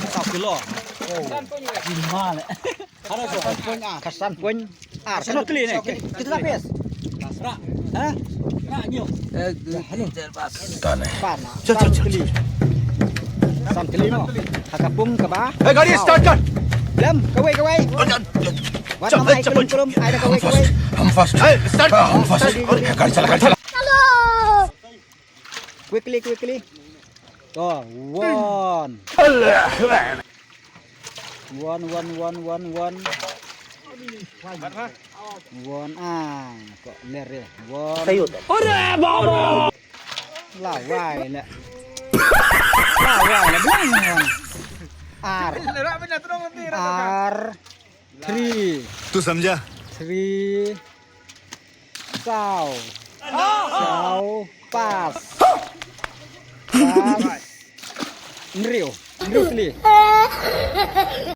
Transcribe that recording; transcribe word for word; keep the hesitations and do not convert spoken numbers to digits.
Saw kilo. Jin ma le. Ka san point ar. Ka san point ar. Kano kli ne? Kita dah pes. Ha? Ek, dui, tin, char, panch. Pan. Chal, chal, chal, kli. San kli mo. Ha ka pung kaba. Hey, gari start kar. Lem, kawei, kawei. Wan, chal, mai, chal, kulum, kulum. Ai dah kawei, kawei. Hum fast. Hey, start. Hum fast. Gari chala, gari chala. Quickly, quickly. To, one. One, one, one, one, one. One, ah, kok ler ya. One. Ore baba. Lawai le. Lawai le, bilang one. Ar. Ar. Three. Tu samjha? Three. Saw. Saw. Pas. Pas. Nriu. Nriu kli.